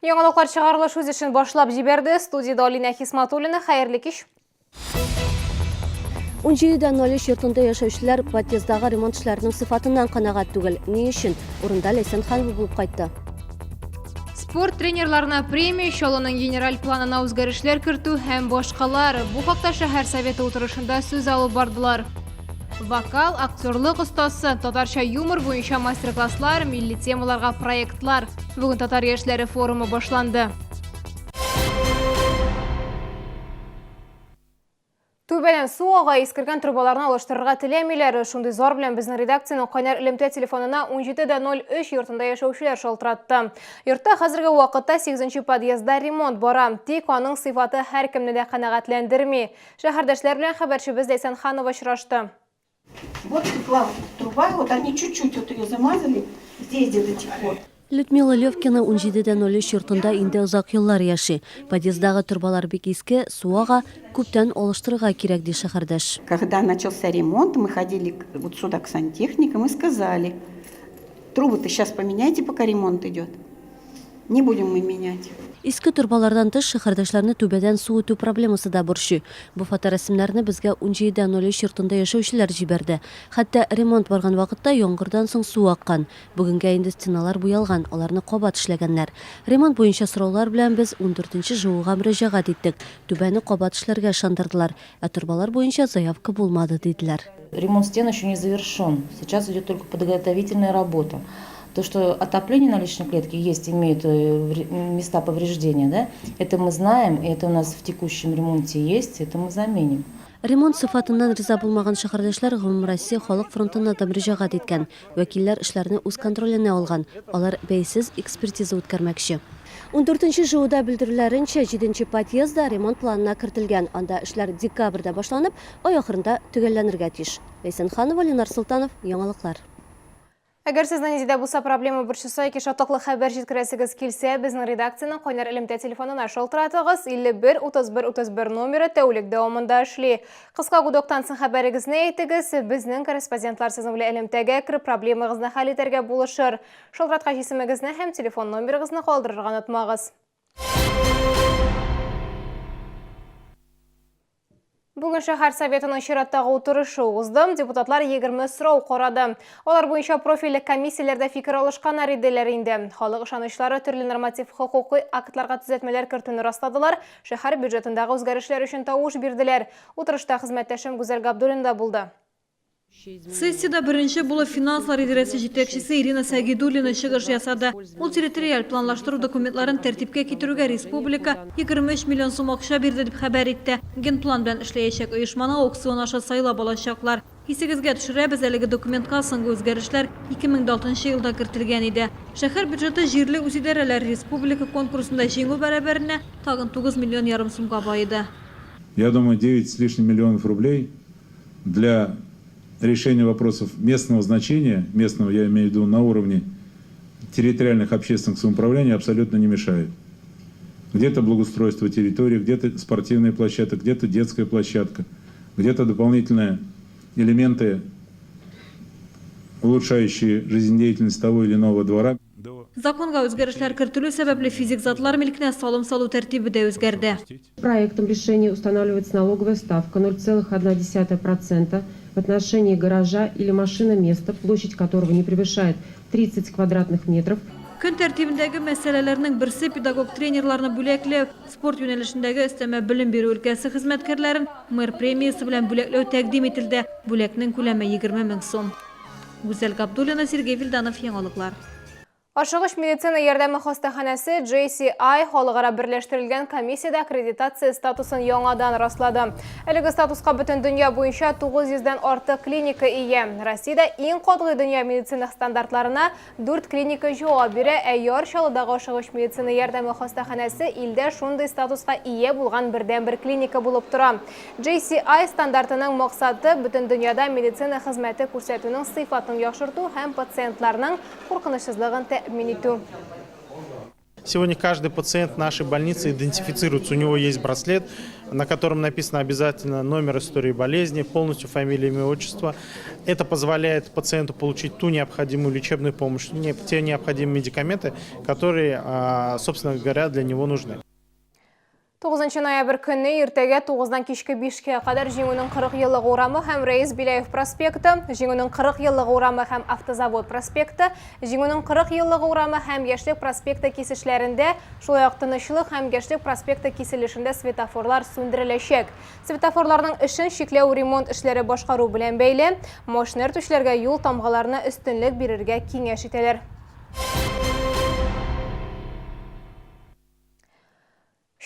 Яңалыклар чыгарылыш үз эшен башлап җибәрде. Студиядә Алинә Хисматуллина. Хәерле кич. 17.03 йортында яшәүчеләр подъезддагы ремонт эшләренең сыйфатыннан канәгать түгел. Ни өчен? Урында Ләйсән Ханова булып кайтты. Спорт тренерларына премия, Чаллының генераль планына үзгәрешләр кертү һәм башкалар. Бу хакта шәһәр советы утырышында сүз алып бардылар. Вокал, актерлык остасы, татарча юмор буенча мастер-класслар, милли темаларга проектлар. Бүген татар яшьләре форумы башланды. Түбәдән су ага, искергән трубаларны алыштырырга теләмиләр. Шундый зар белән безнең редакциянең кайнар элемтә телефонына 17.03 йортында яшәүчеләр шалтыратты. Йортта хәзерге вакытта 8 подъездда ремонт бара. Тик аның сыйфаты һәркемне дә канәгатьләндерми. Шәһәрдәшләр белән хәбәрчебез Ләйсән Ханова очрашты. Вот текла труба, вот они чуть-чуть вот ее замазали, здесь где-то текло. Людмила Левкина 17.03 йортында инде озак еллар яши. Подъезддагы торбалар бик иске, су ага, күптән алыштырырга кирәк, ди шәһәрдәш. Когда начался ремонт, мы ходили вот сюда к сантехникам и сказали, трубы-то сейчас поменяйте, пока ремонт идет. Не будем мы менять. Иске торбалардан тыш, шәһәрдәшләрне түбәдән су үтү проблемасы да борчый. Бу фоторәсемнәрне безгә 17.03 йортында яшәүчеләр җибәрде. Хәтта ремонт барган вакытта яңгырдан соң су аккан. Бүгенгә инде стеналар буялган, аларны кабат эшләгәннәр. Ремонт буенча сораулар белән без ундүртенче ЖУга мөрәҗәгать иттек. Түбәне кабат эшләргә ышандырдылар. Ә торбалар буенча заявка булмады, диделәр. Ремонт стен еще не завершен. Сейчас идет только подготовительная работа. То, что отопление на лестничной клетке есть, имеют места повреждения, да, это мы знаем, и это у нас в текущем ремонте есть, это мы заменим. Ремонт сыйфатыннан риза булмаган шәһәрдәшләр Гомумроссия халык фронтына да мөрәҗәгать иткән. Вәкилләр эшләрне үз контроленә алган, алар бәйсез экспертиза үткәрмәкче. Ундүртенче ЖУда белдерүләренчә, җиденче подъезд да ремонт планына кертелгән. Анда эшләр декабрьдә башланып, ай ахырында төгәлләнергә тиеш. Ләйсән Ханова, Ленар Солтанов, Яңалыклар. Әгәр сезне нинди дә булса проблема борчыса яки шатлыклы хәбәр җиткерәсегез килсә, безнең редакциянең кайнар элемтә телефонына шалтыратыгыз. 51 31 31 номеры тәүлек дәвамында эшли. Кыска гудоктан соң хәбәрегезне әйтегез, безнең корреспондентлар сезнең белән элемтәгә кереп, проблемагызны хәл итәргә булышыр. Шалтыраткач исемегезне һәм телефон номерыгызны калдырырга онытмагыз. Бүген шәһәр советының чираттагы утырышы узды. Депутатлар 20 сорау карады. Алар буенча профильле комиссияләрдә фикер алышканнар иделәр инде. Халык ышанычлары төрле норматив хокукый актларга төзәтмәләр кертүне расладылар, шәһәр бюджетындагы үзгәрешләр өчен тавыш бирделәр. Утырышта хезмәттәшем Гүзәл Габдуллина да булды. Сессиядә беренче булып финанслар идарәсе җитәкчесе Ирина Сәгыйдуллина чыгыш ясады. Ул территориаль планлаштыру документларын тәртипкә китерүгә республика 23 миллион сум акча бирде дип хәбәр итте. Генплан белән эшләячәк оешманы аукцион аша сайлап алачаклар. Исегезгә төшерәбез, әлеге документка соңгы үзгәрешләр 2006 елда кертелгән иде. Шәһәр бюджеты җирле үзидарәләр республика конкурсында җиңү бәрабәренә тагын 9 миллион ярым сумга баеды. Я думаю, 9 с лишним миллионов рублей для решения вопросов местного значения, местного я имею в виду на уровне территориальных общественных самоуправлений, абсолютно не мешает. Где-то благоустройство территории, где-то спортивная площадка, где-то детская площадка, где-то дополнительные элементы, улучшающие жизнедеятельность того или иного двора. Законга үзгәрешләр кертелү сәбәпле физик затлар милкенә салым салу тәртибе дә үзгәрде. Проектом решения устанавливается налоговая ставка 0,1 процента в отношении гаража или машиноместа, площадь которого не превышает 30 квадратных метров. Көн тәртибендәге мәсьәләләрнең берсе, педагог-тренерларны бүләкләү. Спорт юнәлешендәге өстәмә белем бирү өлкәсе хезмәткәрләрен мэр премиясе белән бүләкләү тәкъдим ителде. Бүләкнең күләме 20 мең сум. Гүзәл Габдуллина, Сергей Вильданов, Яңалыклар. Ашыгыч медицина ярдәме хастаханәсе JCI халыкара берләштерелгән комиссиядә аккредитация статусын яңадан раслады. Әлеге статуска бөтен дөнья буенча 900 дән артык клиника ия. Россиядә иң катгый дөнья медицина стандартларына дүрт клиника җавап бирә, ә Яр Чаллыдагы ашыгыч медицина ярдәме хастаханәсе илдә шундый статуска ия булган бердәнбер клиника булып тора. JCI стандартының максаты, бөтен дөньяда медицина хезмәте күрсәтүнең сыйфатын яхшырту һәм пациентларның куркынычсызлыгын тәэмин итү. Сегодня каждый пациент нашей больницы идентифицируется. У него есть браслет. На котором написано обязательно номер истории болезни, полностью фамилия, имя, отчество. Это позволяет пациенту получить ту необходимую лечебную помощь, те необходимые медикаменты, которые, собственно говоря, для него нужны. 9 ноябрь көнне иртәгә 9-дан кичке 5-кә кадәр Җиңүнең 40 еллыгы урамы һәм Рәис Беляев проспекты, Җиңүнең 40 еллыгы урамы һәм Автозавод проспекты, Җиңүнең 40 еллыгы урамы һәм Яшьлек проспекты кисешләрендә, шулай ук Тынычлык һәм Яшьлек проспекты киселешендә светофорлар сүндереләчәк. Светофорларның эшен чикләү ремонт эшләре башкару белән бәйле. Машина йөртүчеләргә юл тамгаларына өстенлек бирергә киңәш итәләр.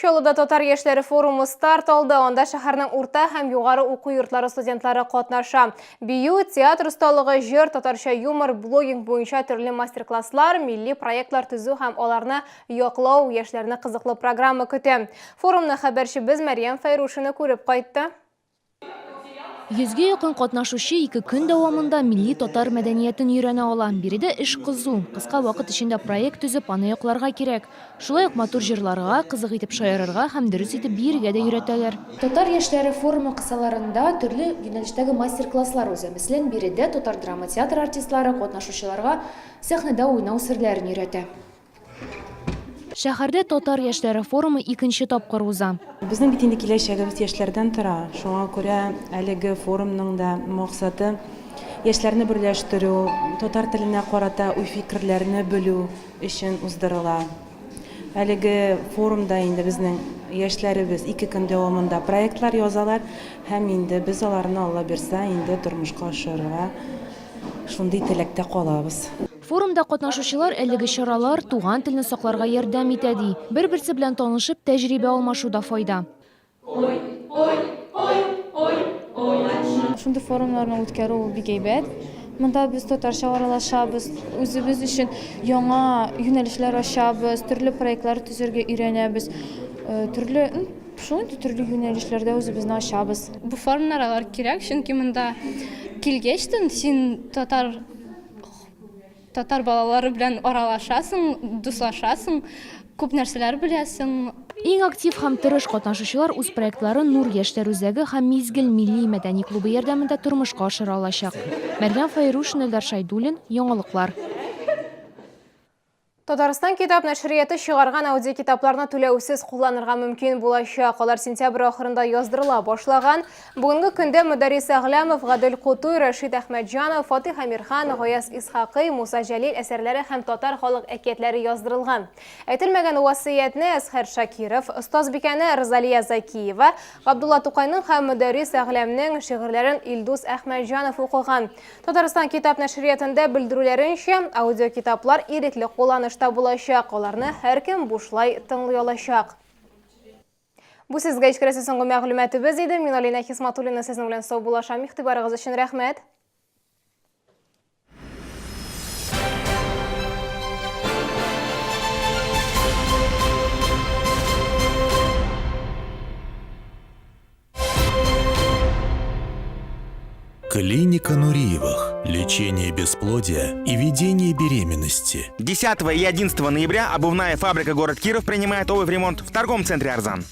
Чаллыда татар яшьләре форумы старт алды. Анда шәһәрнең урта һәм югары уку йортлары студентлары катнаша. Бию, театр осталыгы, җыр, татарча юмор, блогинг буенча төрле мастер-класслар, милли проектлар төзү һәм аларны яклау яшьләрне кызыклы программа көтә. Форумны хәбәрчебез Мәрьям Фәйрушина күреп кайтты. Йөзгә якын катнашучы ике көн дәвамында милли татар мәдәниятен өйрәнә ала. Биредә эш кызу. Кыска вакыт эчендә проект төзеп, аны якларга кирәк. Шулай ук матур җырларга, кызык итеп шаярырга һәм дөрес итеп биергә дә өйрәтәләр. Татар яшьләре форумы кысаларында төрле юнәлештәге мастер-класслар уза. Мәсәлән, биредә татар драма театры артистлары катнашучыларга сәхнәдә уйнау серләрен өйрәтә. Шәһәрдә татар яшьләре форумы икенче тапкыр уза. Безнең бит инде киләчәгебез яшьләрдән тора. Шуңа күрә әлеге форумның да максаты яшьләрне берләштерү, татар теленә карата уй-фикерләрне белү өчен уздырыла. Әлеге форумда инде безнең яшьләребез ике көн дәвамында проектлар язалар һәм инде без аларны, Алла бирса, инде тормышка ашырырга шундый теләктә калабыз. Форумда катнашучылар әлеге чаралар туган телне сакларга ярдәм итә, ди. Бер-берсе белән танышып, тәҗрибә алмашу да файда. Шундый форумнарны үткәрү ул бик әйбәт. Монда без татарча аралашабыз, үзебез өчен яңа юнәлешләр ачабыз, төрле проектлар төзергә өйрәнәбез, төрле, шундый төрле юнәлешләрдә үзебезне ачабыз. Бу форумнар алар кирәк, чөнки монда килгәчтен син татар Татар балалары белән аралашасың, дуслашасың, күп нәрсәләр беләсең. Иң актив һәм тырыш катнашучылар үз проектларын Нур яшьләр үзәге һәм Мизгел милли мәдәни клубы ярдәмендә тормышка ашыра алачак. Мәрьям Фәйрушина, Эльдар Шәйдуллин, Яңалыклар. Татарстан китап нәшрияты чыгарган аудиокитапларны түләүсез кулланырга мөмкин булачак. Алар сентябрь ахырында яздырыла башлаган. Бүгенге көндә Мөдәррис Әгъләмов, Гадел Кутуй, Рәшит Әхмәтҗанов, Фатих Әмирхан, Гаяз Исхакый, Муса Җәлил әсәрләре һәм татар халык әкиятләре яздырылган. Әйтелмәгән васыятьне Әзһәр Шакиров, Остазбикәне Розалия Закиева, Габдулла Тукайның һәм Мөдәррис Әгъләмнең шигырьләрен Илдус Әхмәтҗанов укыган. Татарстан китап нәшриятында белдерүләренчә, аудиокитаплар ирекле кулланышта булачак, аларны һәркем бушлай тыңлый алачак. Бу сезгә җиткерәсе соңгы мәгълүматыбыз иде. Мин Алинә Хисматуллина сезнең белән саубуллашам. Игътибарыгыз өчен рәхмәт. Клиника Нуриевых. Лечение бесплодия и ведение беременности. 10 и 11 ноября обувная фабрика «Город Киров» принимает обувь ремонт в торговом центре «Арзан».